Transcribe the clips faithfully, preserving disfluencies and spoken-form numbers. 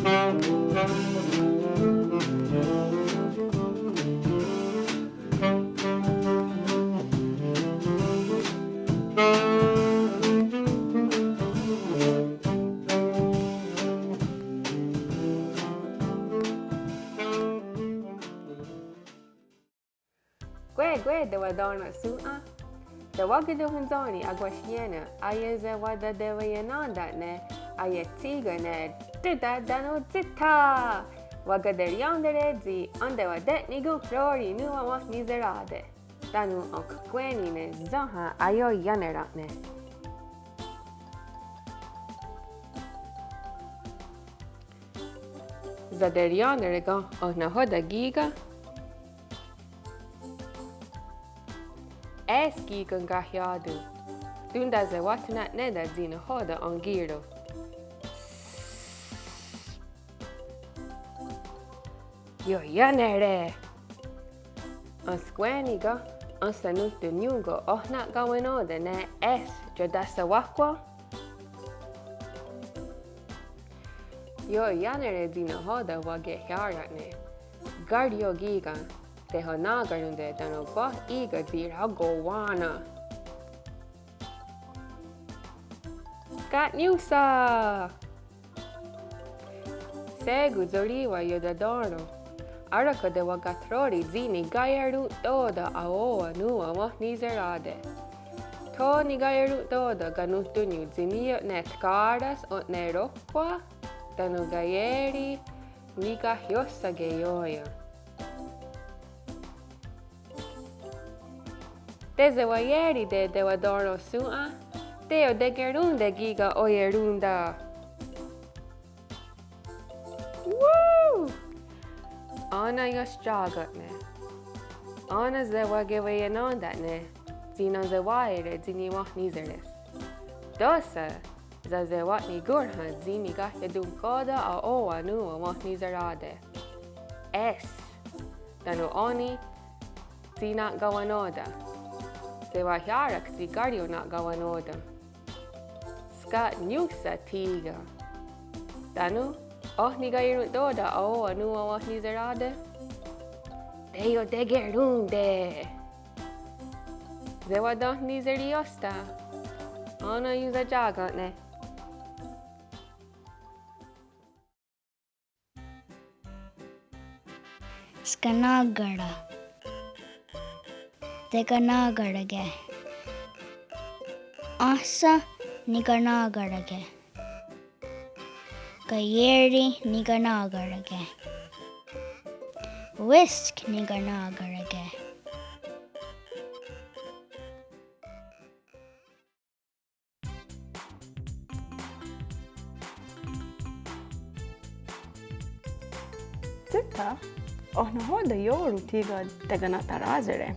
Kwé, kwé tewatén:ron' shòn:'a. Tewakatonhwentsó:ni akwáh ié:na, aiesewateweiennén:ta'ne' aietsì:ken ne Tóta tánon Tsítha. Wakaterièn:tare' tsi entewate'nikonhró:ri nòn:wa wenhniserá:te'. Tánon' enkwé:ni' ne sénha aioiánera'ne'. Saterièn:tare' ken oh nahò:ten kí:ken? Es kí:ken kahiá:ton. Tón:ta sewathonatné:ten' tsi nahò:ten enkì:ron'. Ioiánere'. Enhskwé:ni' ken enhsanonhtonnión:ko' oh na'kawennò:ten ne es ioiá:sewáhkwen? Ioiánere' tsi nahò:ten wakehià:ra'ne'. Kário kí:ken tehonaká:ronte' tánon' kwah í:ken tsi rakowá:nen. Skaniúsa. Shé:kon tsorì:wa iotatén:ro. Á:rakon tewakathró:ri tsi nikaieron'tò:ten aó:wen nòn:wa wenhniserá:te'. Tho nikaieron'tò:ten kanonhtonnión:ni tsi ní:ioht ne tká:ras o'neróhkwa tánon' kaié:ri nikahióhsake' ioiá:nen. Tesewaié:ri tewatén:ron' shòn:'a, teiotekerón:te' kí:ken oierón:ta. Woo! Ó:nen iosiá:ken'ne'. Ó:nen sewakeweiennén:ta'ne' tsi nensewá:iere' tsi niwenhniseres. Tóhsa sasewanikónhrhen tsi nikaié:ton' tó:ta aó:wen nòn:wa wenhniserá:te'. Es tánon' ó:ni' tsi na'kawennò:ten. Sewahià:rak tsi kário na'kawennò:ten. Skaniúsa thí:ken. Tánon' oh nikaieron'tò:ten aó:wen nòn:wa wenhniserá:te'? Teiotekerón:te'. Sewatenhniseriióstha. Ó:nen ionsakià:ken'ne'. Skanà:kara. Tekanà:karake. Áhsen nikanà:karake. Kaié:ri nikanà:karake. Wísk nikanà:karake. Tsítha, oh nahò:ten ió:ron' thí:ken tekanatará:sere'?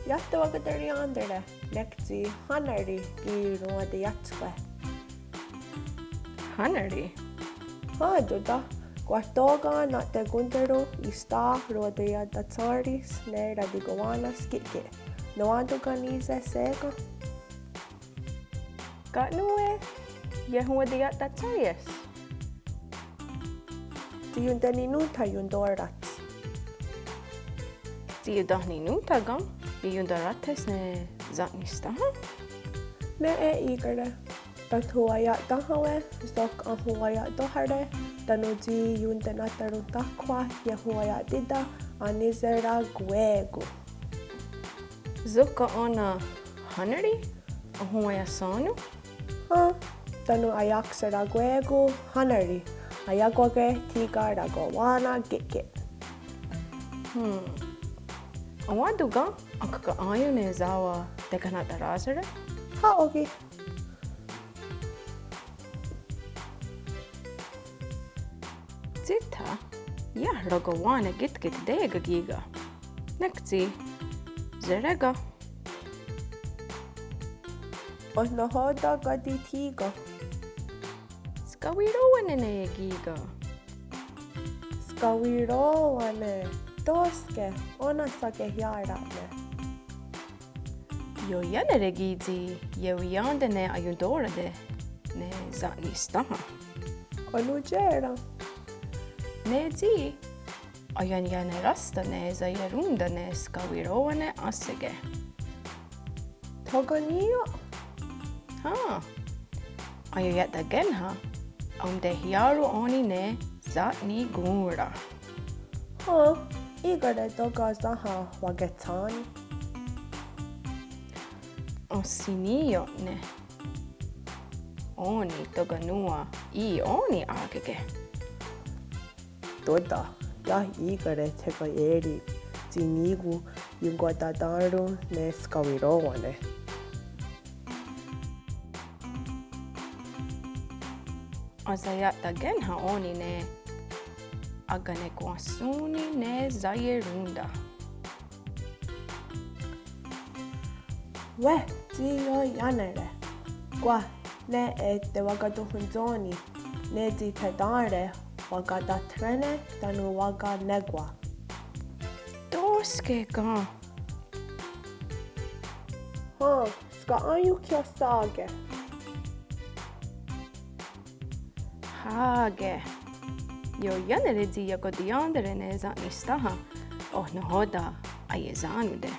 Iah tewakaterièn:tare', nek tsi Hánerí ki' ronwateiátskwe'. Hánerí? Hen, Tóta, kwah tóka' na'tekón:teron' ísta' ronwateia'tatshén:ris ne ratikowá:nens kí:ken. Nonwén:ton ken ní:se' shé:ken? Ka' nón:we iehonwateia'tatshé:rie's? Tsi ionteninòn:tha iontó:rats. Tsi ionteninòn:tha ken iontó:rates ne sa'nisténha? Nè:'e í:kehre'. Enhonwaia'ténhawe' sok enhonwaia'tóhare' tánon' tsi iontenatarontáhkhwa' iehonwaia'títa' enhnísera' akwé:kon. Sok ó:nen Hánerí enhonwaia'shà:non? Hen, tánon' aiáksera' akwé:kon Hánerí, aiá:kwake' thí:ken rakowá:nen kí:ken. Hmm. Enwá:ton ken akka'á:ion ne sá:wen tekanatará:sere'? Hen, ó:ni'. Tsítha, iah rakowá:nen kí:ken té:ken kí:ken. Nek tsi seré:ken. Oh nahò:ten káti' thí:ken? Skawiró:wane' ne kí:ken. Skawiró:wane', tó:ske, ó:nen sakehià:ra'ne'. Ioiánere' ki' tsi ieweién:te' ne aiontó:rate' ne sa'nisténha. Onon'tié:ren. Ne tsi aionnianeráhstha ne saierón:ta ne skawiró:wane á:seke'. Tóka' ní:ioht? Hen. Aioia'takénha aontehià:ron ó:ni ne sa'nikón:ra. Hen, í:kehre' tóka' sénha waketshén:ni. Ahsiní:ioht ne. Ó:ni tóka' nòn:wa í:i ó:ni á:keke'. Tóta, iah í:kehre' tekaié:ri tsi ní:kon ionkwatá:ron ne skawiró:wane. Ahsaia'takénha ó:ni ne akanekwa'shón:ni ne saierón:ta. Wéh, tsi ioiánere'. Kwah, ne eh tewakatonhwentsó:ni ne tsi thetén:re' wakatahré:ne' tánon wakanékwa. Tó:ske' ken. Hen, ska'aionhkiastà:ke'. Há:ke'. Ioiánere' tsi iakotiéntare' ne sa'nisténha oh nahò:ten aiesá:nonte'.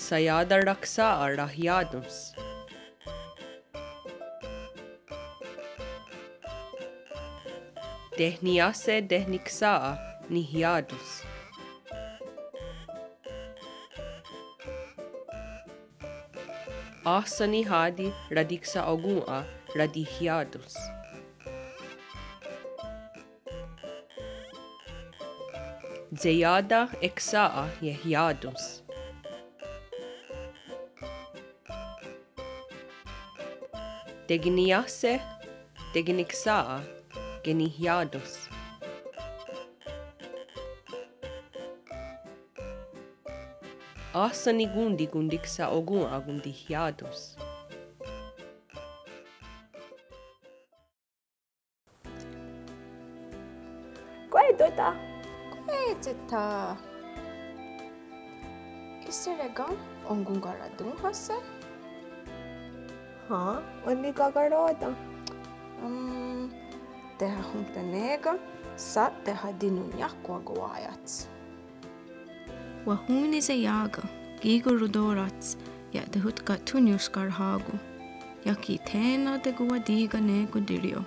Shaià:ta raksà:'a rahià:tons. Tehniiáhse tehniksà:'a nihià:tons. Áhsen nihá:ti ratiksa'okòn:'a ratihià:tons. Shaià:ta eksà:'a iehià:tons. Tekeniiáhse tekeniksà:'a kenihià:tons. Áhsen nikón:ti kontiksa'okòn:'a kontihià:tons. Kwah Tóta. Kwah Tsita. Í:sehre' ken onkonkará:tonhahse'? Hen, onikakarò:ten. Um, tehahonhtané:ken, sa' tehatinonniáhkwen kowá:iats. Wahón:nise' iá:ken, kí:ken rotó:rats, iah tehotka'thónnions karhá:kon. Iah ki' thé:nen tekowatí:ken ne kontírio.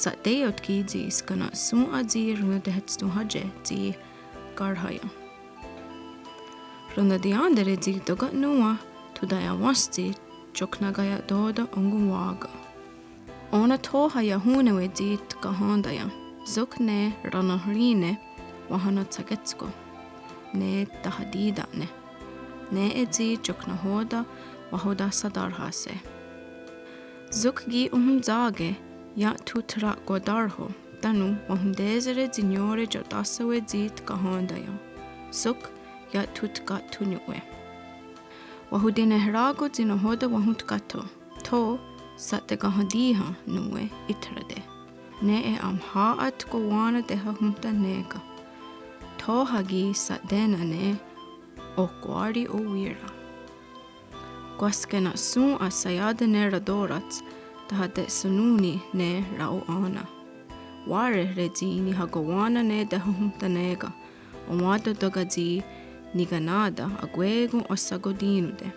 Sha'té:ioht ki' tsi skena'shòn:'a tsi ronatehétston hátie' tsi karhá:ion. Ronatiéntare' tsi tóka' nòn:wa thonta'iawénhstsi tioknakaia'tò:ten onkonwà:ka. Ó:nen thó:ha iahón:newe' tsi tkahén:taia'ne', sok ne ranenhrí:ne' wahanatshakè:tsko', ne tahatì:ta'ne', nè:'e tsi tioknahò:ten wahotahsatárhahse'. Sok ki' ohontsà:ke iah thonthrakwatárho' tánon wahontésere' tsi niió:re tia'táhsawe' tsi tkahén:taia'ne', sok iah thontka'thónnion'. Wahotinehrá:ko' tsi nahò:ten wahontkáhtho'. Tho sha'tekahentíhen nón:we í:rate'. Nè:'e aonhà:'a tkowá:nen tehahonhtané:ken. Thó:ha ki' sha'té:nen ne ohkwá:ri owí:ra. Kwah skena'shòn:'a shaià:ta ne rató:rats tahate'shennón:ni ne rao'én:na. Wà:rehre' tsi nihakowá:nen ne tehahonhtané:ken. Enwá:ton tóka' tsi nikaná:ta akwé:kon ahshakotí:nonte'.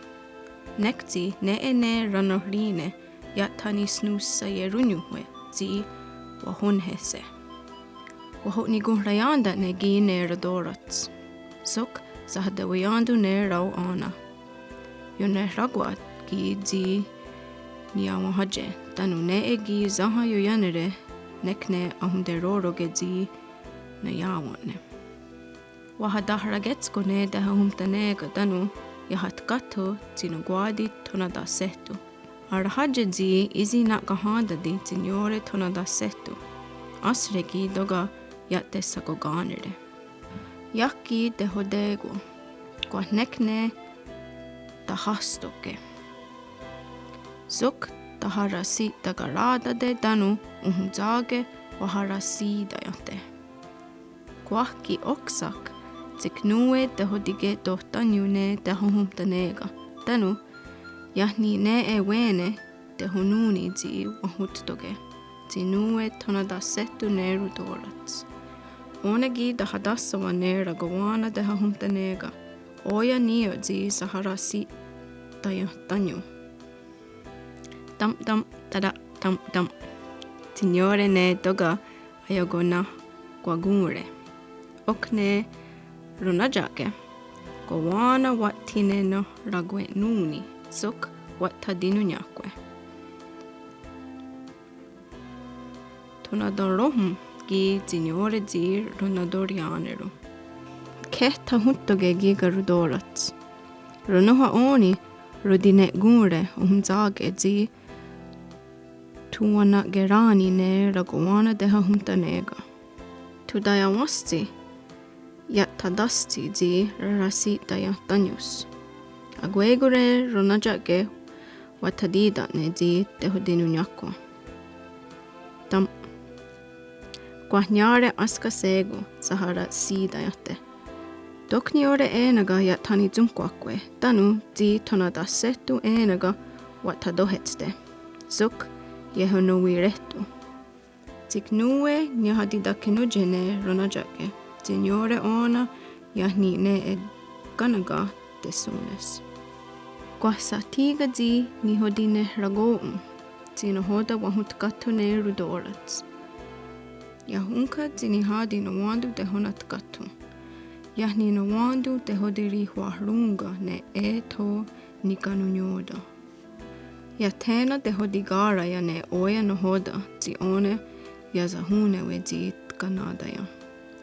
Nek tsi nè:'e ne ranenhrí:ne' iah thanisnonhsaierónnion tsi wahónhnhese'. Waho'nikonhraién:ta'ne' ki' ne rató:rats. Sok sahateweién:ton ne rao'én:na. Ionehrákwaht ki' tsi niiawenhátie' tánon nè:'e ki' sénha ioiánere' nek ne ahonterò:roke' tsi naiá:wen'ne'. Wahatahra'kétsko' ne tehahonhtané:ken tánon iahatkáhtho' tsi nonkwá:ti thonata'shéhton. Arahátie' tsi ísi' na'kahén:tati' tsi niió:re thonata'shéhton. Áhsre' ki' tóka' iah tehshakokà:nere'. Iah ki' tehoté:kon. Kwah nek ne tahástohke. Sok taharahsi'takaráhtate tánon ohontsà:ke waharahsi'taién:te. Kwah ki' óksa'k tsi nón:we tehotike'tohtánion ne tehahonhtané:ken tánon iah ni' nè:'e wé:ne tehonón:ni tsi wahón:toke, tsi nón:we thonatahséhton ne rontó:rats. Ó:nen ki' tahatáhsawen ne rakowá:nen tehahonhtané:ken, ó:ia' ní:ioht tsi saharahsi'taién:tanon. Tam tam tara tam tam. Tsi niió:re ne tóka' aiakonahkwakón:re. Ok ne ronátia'ke kowá:nen wa'thinehnahrakwenón:ni sok wa'thatinonniáhkwe. Thonatoróhon ki' tsi niió:re tsi ronatorià:neron. Khehtahón:toke ki' karontó:rats. Ronónha ó:ni rotinehkón:re ohontsà:ke tsi thonwanakerá:ni ne rakowá:nen tehahonhtané:ken. Thontahiáwens tsi ia'thatáhstsi tsi rarahsi'taién:tanos. Akwé:kon ne ronátia'ke wa'thatíta'ne tsi tehotinonniáhkwen. Tam. Kwah niió:re énska shé:kon saharahsi'taién:te. Tok niió:re è:neken ia'thanitsónhkwahkwe tánon tsi thonatahséhton è:neken wa'thatóhetste. Sok iehonòn:weréhton. Tsi nón:we niahatitákhenontie' ne ronátia'ke, tsi niió:re ó:nen iah ni' nè:'e ká:nenka tehsón:ne's. Kwah sathí:ken tsi nihotinehrakó:'on tsi nahò:ten wahontkáhtho' ne rontó:rats. Iah ónhka tsi nihá:ti nonwén:ton tehonatkáhtho'. Iah ni' nonwén:ton tehotirihwahrón:ken ne eh tho nikanonniò:ten. Iah thé:nen tehotiká:raya' ne ó:ia' nahò:ten tsi ó:nen iasahón:newe tsi tkanataién.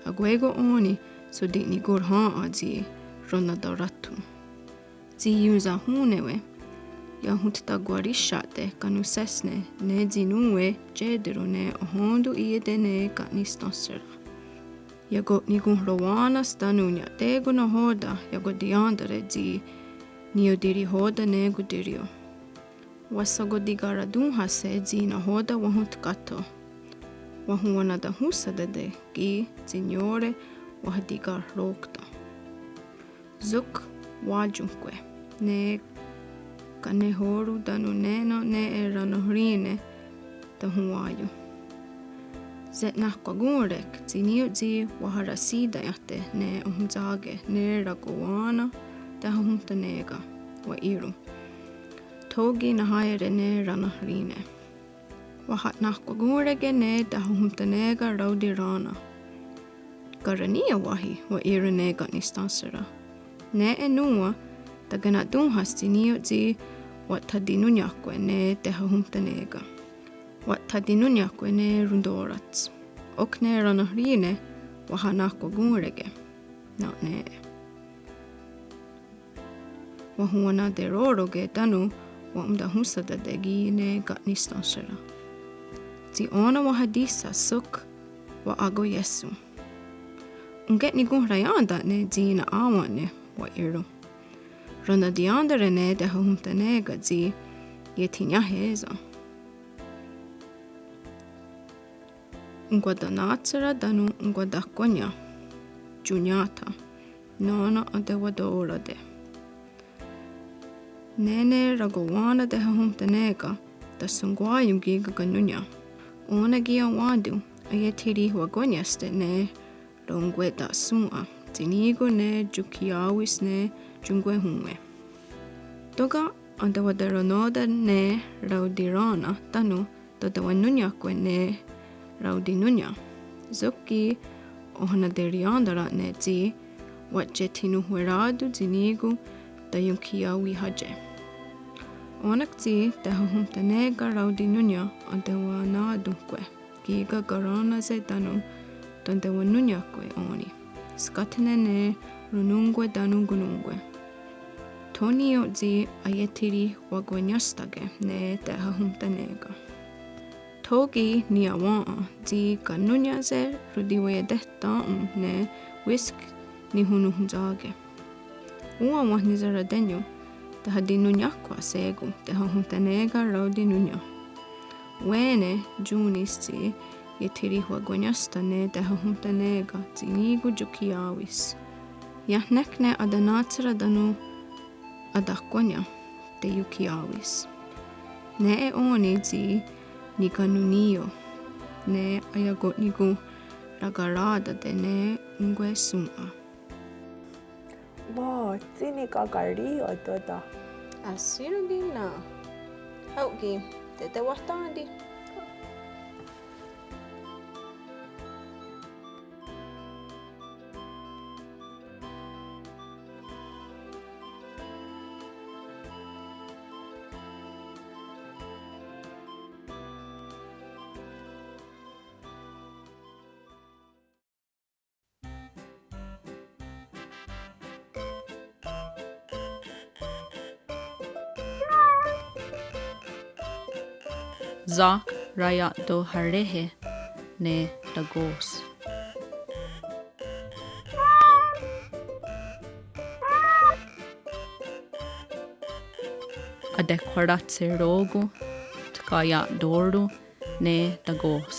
Akwé:kon ó:ni shoti'nikonhrhèn:'a tsi ronatoráhton. Tsi ion'sahón:newe, iahonttakwaríhsia'te' kanonhsésne ne tsi nón:we tié:teron ne ohén:ton í:iete' ne ka'nisténhsera. Iako'nikonhrowá:nens tánon nia'té:kon nahò:ten iakoterièn:tare' tsi niiotirihò:ten ne kontírio. Wahshakotikaratón:hahse' tsi nahò:ten wahontkáhtho'. Wahonwanatahónhsatate' ki' tsi niió:re wahatikahrókta. Sok wákionhkwe ne kanehó:ron tánon né:nen nè:'e ranahrí:ne' tahonwá:ion. Se'nahkwakón:rek tsi ní:ioht tsi waharahsi'taién:te' ne ohontsà:ke ne rakowá:nen tehahonhtané:ken, wa'ì:ron. Tho ki' nahá:iere' ne ranahrí:ne'. Wahanahkwakón:reke ne tehahonhtané:ken raotirén:na. Karenní:ia wáhi, wa'ì:ron ne ka'nisténhsera. Nè:'e nòn:wa takena'tón:hahse' tsi ní:ioht tsi wa'thatinónniahkwe' ne tehahonhtané:ken. Wa'thatinónniahkwe' ne rontó:rats. Ok ne ranahrí:ne' wahanahkwakón:reke' nè:'e. Wahonwanaterò:roke' tánon wa'ontahónhsatate' ki' ne ka'nisténhsera. Tsi ó:nen wahatíhsa sok wa'akoiéshon. Onke'nikonhraién:ta'ne' tsi na'á:wen'ne', wa'ì:ron. Ronaterièn:tare' ne tehahonhtané:ken tsi iethiniiáhse. Onkwatenà:tshera tánon onkwatenhkónnien. Tiohnniáhtha. Nó:nen entewató:rate'. Nè:'e ne rakowá:nen tehahonhtané:ken, tahshonkwá:ion ki' kakanónnia. Ó:nen ki' enwá:ton aiethirihwakónniste' ne ronkwe'tahshòn:'a, tsi ní:kon ne ionkhiiá:wis ne ionkwehón:we. Tóka' entewaterennó:ten ne raotirén:na tánon tontewanónniahkwe' ne raotinónnia. Sok ki' ohaneterièn:tara'ne' tsi wa'tietinonhwerá:ton tsi ní:kon taionkhiiá:wi hátie'. Ó:nen ki' tsi tehahonhtané:ken raotinónnia entewanà:tonhkwe' kí:ken karén:nase' tánon tontewanónniahkwe' ó:ni. Skátne ne ronón:kwe tánon konnón:kwe. Tho ní:ioht tsi aiethirihwakónniste' ne tehahonhtané:ken. Tho ki' niiawèn:'a tsi kanónnia'se' rotiweietehtén:ton ne wísk nihononhwentsà:ke. Òn:wa wenhniseraténion Tehatinónniahkwa' shé:kon tehahonhtané:ken raotinónnia. Wé:ne Júnis tsi iethirihwakweniénhstha ne tehahonhtané:ken tsi ní:kon ionkhiiá:wis. Iah nek ne atenà:tshera tánon atahkwénnia teionkhiiá:wis. Nè:'e ó:ni tsi nikanonní:io ne aiako'nikonhrakaráhtate ne onkwehshòn:'a. Wáh, tsi nikakarí:io tóta. Ahsí:ron' ki' ná. Hao' ki', tetewahtén:ti'. Zák raia'tonharé:he' ne takò:s. Atekhwahrátsheron'kon tkaia'tó:ron ne takò:s.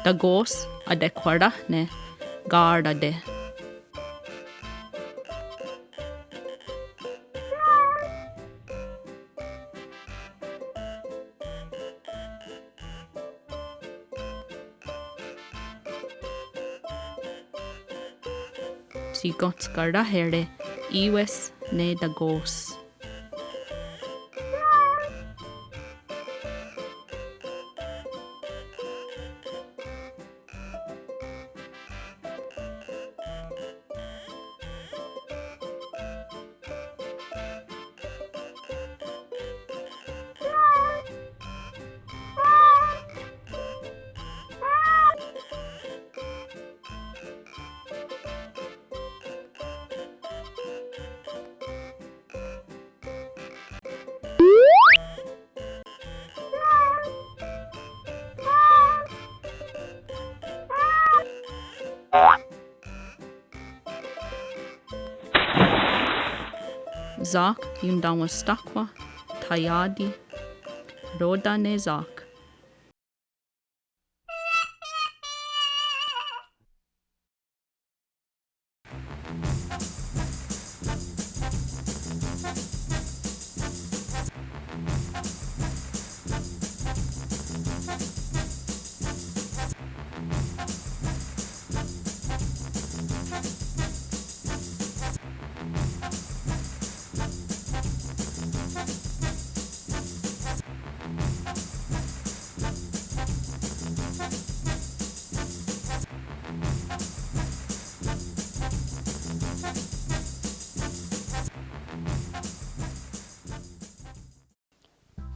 Takò:s atekhwahráhne ká:rate. Tsi kéntskaráhere í:we's ne takò:s. Zák iontenwestáhkhwa' thaiá:ti. Ró:ta ne Zák.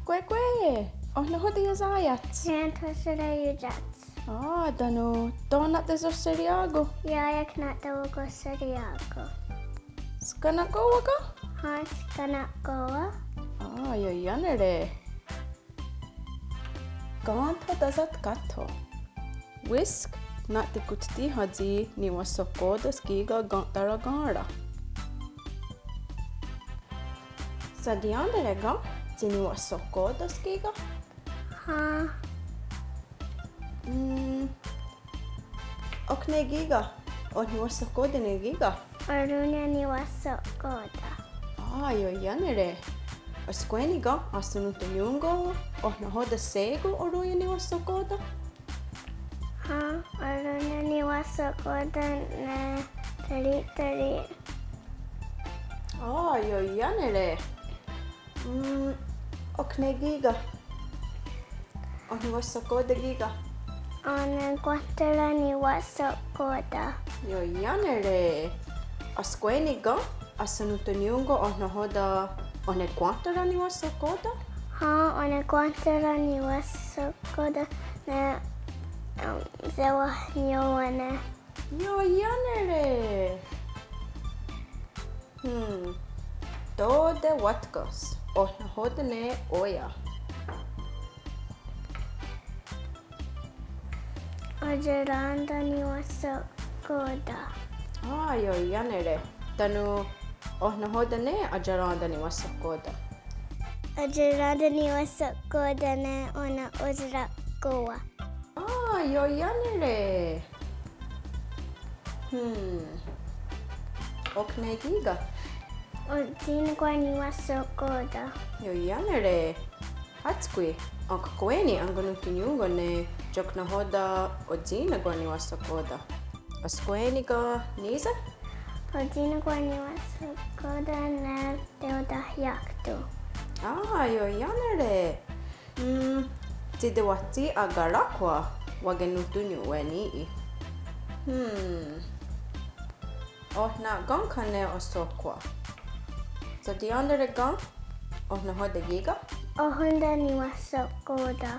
Kwéh, kwéh! Oh nahò:ten iosá:iats? Tsi tho seraió:iats. Á, tánon' tó: na'tesohseriià:kon? Iah, iah, na'tewakasohseriià:kon. Skanakó:wa ken? Hen, skanakó:wa. Á, ioiánere. Kéntho tasatkátho. Wísk na'tekuttíhen tsi niwahsohkò:ten's kí:ken kénhtara kén:ra. Shatiéntare ken tsi niwahsohkò:ten's kí:ken? Hen. Mm, ok ne kí:ken, oh niwahsohkò:ten ne kí:ken? Orón:ia niwahsohkò:ten. Á, ioiánere. Ahskwé:ni ken ahsononhtonnión:ko oh nahò:ten shé:kon orón:ia niwahsohkò:ten? Hen, orón:ia niwahsohkò:ten ne terì:teri. Á, ioiánere. Mm, ok ne kí:ken, oh niwahsohkò:ten kí:ken? Onekwénhtara niwahsohkò:ten. Ioiánere. Ahskwé:ni ken ahsononhtonnión:ko oh nahò:ten onekwénhtara niwahsohkò:ten? Hen, onekwénhtara niwahsohkò:ten ne, em, sewahniió:wane. Ioiánere. Hmm. Tó: tewátkens oh nahò:ten ne ó:ia'? Atiarèn:ta niwahsohkò:ten. Á:, ioiánere. Tánon oh nahò:ten ne atiarèn:ta niwahsohkò:ten? Atiarèn:ta niwahsohkò:ten ne ó:nen ohserakhkó:wa. Á:, ioiánere. Hmm. Ok ne kí:ken? Otsì:nekwar niwahsohkò:ten. Ioiánere. Hátskwi, ok kwé:ni enkonnonhtonnión:ko ne ok nahò:ten otsì:nekwar niwahsohkò:ten. Ahskwé:ni ken ní:se? Otsì:nekwar niwahsohkò:ten ne teiotahià:kton. Á:, ioiánere. Mm, tsi tewahtsì:'a karáhkwa wakennonhtonnión:we'ne'. Hmm. Oh na'kénhkha ne ohsò:kwa? Saterièn:tare ken? Oh nahò:ten kí:ken? Ohón:ton niwahsohkò:ten.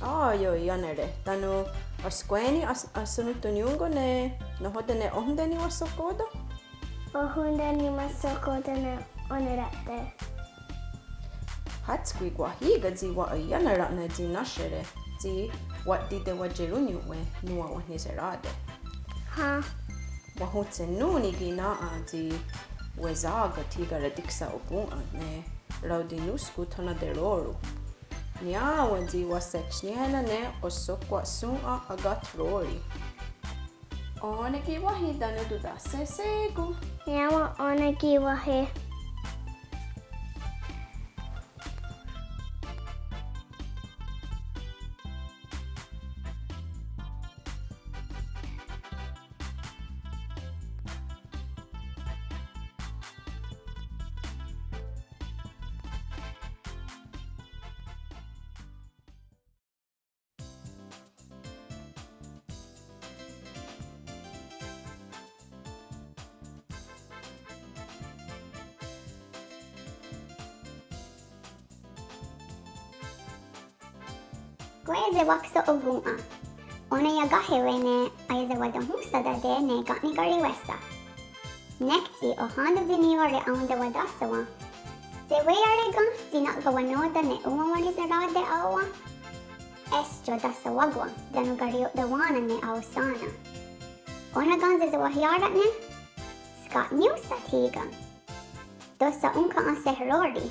Á:, ioiánere. Tánon ahskwé:ni ahs-, ahsonnonhtonnión:ko ne nahò:ten ne ohón:ton niwahsohkò:ten? Ohón:ton niwahsohkò:ten ne onerà:te. Hátskwi, kwah í:ken tsi wa'oiánere ne tsi nahò:ten tsi wa'titewatsirónnion' nòn:wa wenhniserá:te. Hen. Wahontshenón:ni ki' nà:'a tsi wesà:ka thí:ken ratiksa'okòn:'a ne raotinónhskon thonaterò:ron. Niá:wen tsi wahsehnié:nen ne ohsò:kwa shòn:'a akathró:ri. Ó:nen ki' wáhi tánon' tóta' shé:kon. Niá:wen ó:nen ki' wáhi. Kwah sewaksa'okòn:'a. Ó:nen iakà:hewe' ne aesewatonhonhsá:tate ne ken' nikarì:wes. Nek tsi ohén:ton tsi niió:re aón:tewatáhsawen'. Seweià:re ken tsi na'kawennò:ten ne òn:wa wenhniserá:te aó:wen'? É:so tahsawákwen tánon' kario'tawén:na' ne aohsén:na'. Ó:nen ken sewahiá:ra'ne'? Ska'niónhsa thí:ken. Tóhsa ónhka enhseró:ri,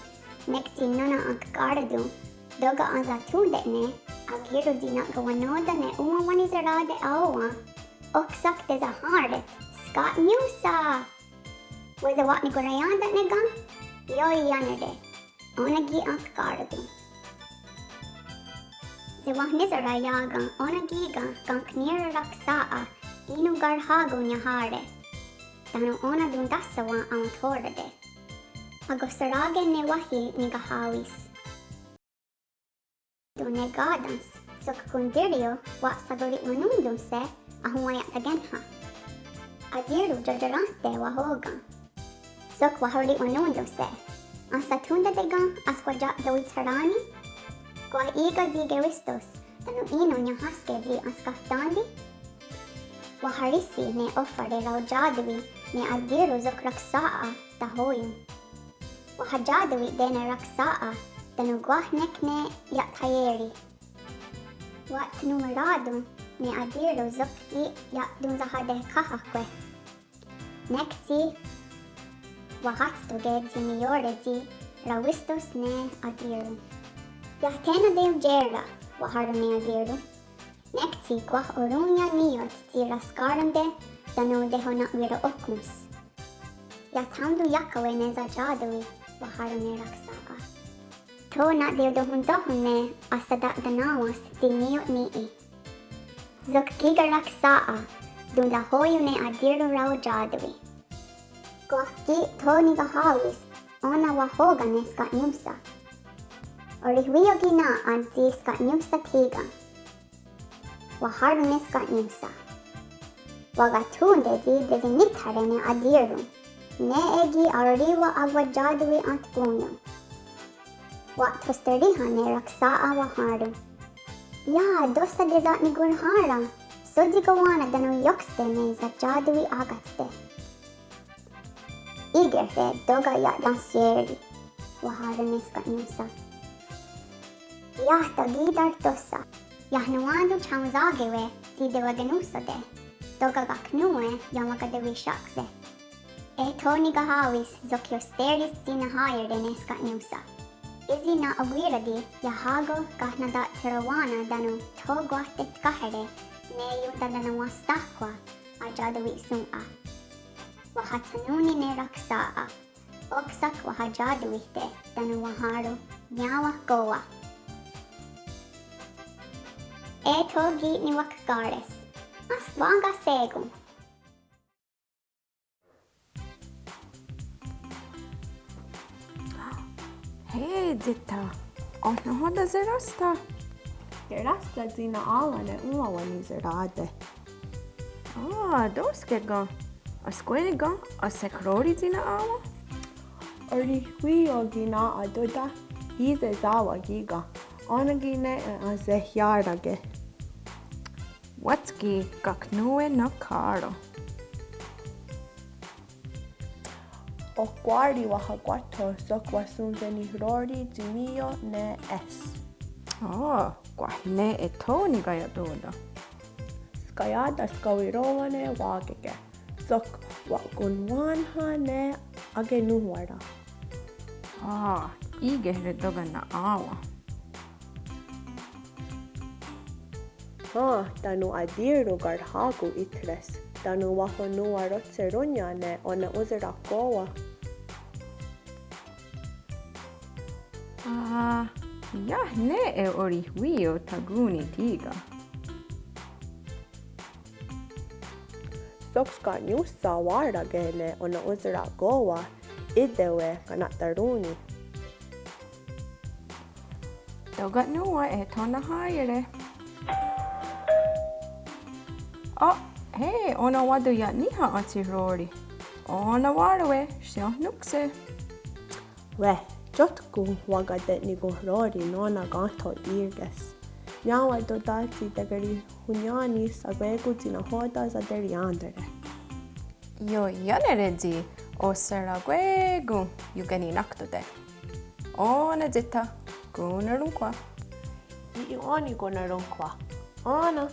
nek tsi nó:nen enkká:raton tóka' ensathón:te'ne' akì:ron tsi na'kawennò:ten ne òn:wa wenhniserá:te aó:wen'. Oksà:ke tesahén:ret, ska'niónhsa. Wesewa'nikonhraién:ta'ne' ken? Ioiánere. Ó:nen ki' enkká:raton. Sewenhniserá:ia'k ken ó:nen kí:ken ken' ní:ioht raksà:'a í:non karhá:kon niahá:re'. Tánon' ó:nen tontáhsawen' aonthó:rate'. Akohserà:ke ne wáhi nikahá:wi's. Tó:nen ká:tens, sok kontírio wahshakorihwanón:tonhse' ahonwaia'takéhnha'. Atí:ron tiaterèn:te wahó:ken. Sok wahorihwanón:tonhse'. Ensathón:tate ken ahskwatia'tawitherá:ni'? Kwah í:ken tsi kewístos tánon' í:non niahá:ske tsi enskahtén:ti'. Waharíhsi ne óhkware' raotià:tawi ne atí:ron sok raksà:'a tahó:ion. Wahatià:tawi' ne raksà:'a tánon' kwah nek ne ia'thaié:ri. Wa'thnonhwerá:ton ne atí:ron sok ki' ia'tonsahatekhà:hahkwe'. Nek tsi wahátstoke' tsi niió:re tsi rawístos ne atí:ron. Iah thé:nen teiontié:ren, wahèn:ron ne atí:ron. Nek tsi kwah orón:ia niió:re tsi raskà:ronte tánon' tehona'wiro'óhkwens. Iah thaón:ton iákhawe' ne satià:tawi, wahèn:ron ne raksà:'a. Tho na'teiotonhontsóhon ne ahsata'taná:wen's tsi niió:re ni'í. Sok kí:ken raksà:'a, tontahó:ion ne atí:ron raotià:tawi. Kwah ki' tho nikahá:wi's, ó:nen wahó:ken ne ska'niónhsa. Orihwí:io ki' nà:'a tsi ska'niónhsa thí:ken. Wahèn:ron ne ska'niónhsa. Wakathón:te tsi tesenníthere' ne atí:ron. Nè:'e ki' aorì:wa akwatià:tawi entkón:nion. Wa'thosteríhen ne raksà:'a wahèn:ron. Iah, tóhsa tesa'nikonhrhá:ren. Sótsi kowá:nen tánon' iókhste ne satià:tawi ákatste. Í:kehre' tóka' ia'tenhsié:ri, wahèn:ron ne ska'niónhsa. Iah takì:tar tóhsa. Iah nonwén:ton thaonsá:kewe' Tsi tewakenónhsote', tóka' kak nón:we ienwakatewihsiákse. Eh tho nikahá:wi's sok iosté:ris tsi nahá:iere' ne ska'niónhsa'. Ísi' na'wirà:ki iahá:ko' kahnata'tsherowá:nen tánon tho kwah tetkà:here' ne iontenawahstáhkhwa' atiatewi'shòn:'a. Wahatshennón:ni ne raksà:'a. Óksa'k wahatiatewíhte' tánon wahèn:ron' niawakó:wa. Eh tho ki' niwakká:res. Áhsen wa'kasé:kon. Hé, Tsita. Oh nahò:ten seráhstha'? Keráhstha tsi na'á:wen' ne òn:wa wenhniserá:te'. Ah, tó:ske ken. Ahskwé:ni ken ahskhró:ri tsi na'á:wen'? Orihwí:io ki' ná:'a Tóta, í:se sá:wen' kí:ken. Ó:nen ki' ne ahsehià:rake'. Wátskwi kak nón:we na'khá:ren'. Ohkwá:ri wahakwáhtho' sok wahsonkenihró:ri tsi ní:ioht ne S. Oh, kwah ne eh tho nikaia'tò:ten'. Skaià:ta skawiró:wane' wà:keke'. Sok wa'konwén:ha' ne akenòn:wara. Ah, í:kehre' tóka' na'á:wen'. Hen, tánon atiró:kon karhá:kon í:re's, tánon wahonnonwarotsherónnion ne onon'ónsera kó:wa. Ah, iah ne eh orihwí:io thakón:ni kí:ken. Sok ska'niónhsa wà:rake' ne onon'ónsera kó:wa, í:tewe' kana'tarón:ni. Tóka' nón:we eh tho nahá:iere'. Oh, hé, ó:nen wá:ton ia'níha enhsihró:ri. Ó:nen wà:rowe', shiohnónhkse'. Wéh, tiótkon wakate'nikonhró:ri nó:nen kéntho í:re's. Niá:wen' Tóta tsi tekerihonnién:ni's akwé:kon tsi nahò:ten saterièn:tare'. Ioiánere' tsi ohserakwé:kon ionkeninákton. Ó:nen Tsita, konnorónhkhwa'. Í:'i ò:ni konnorónhkhwa'. Ó:nen.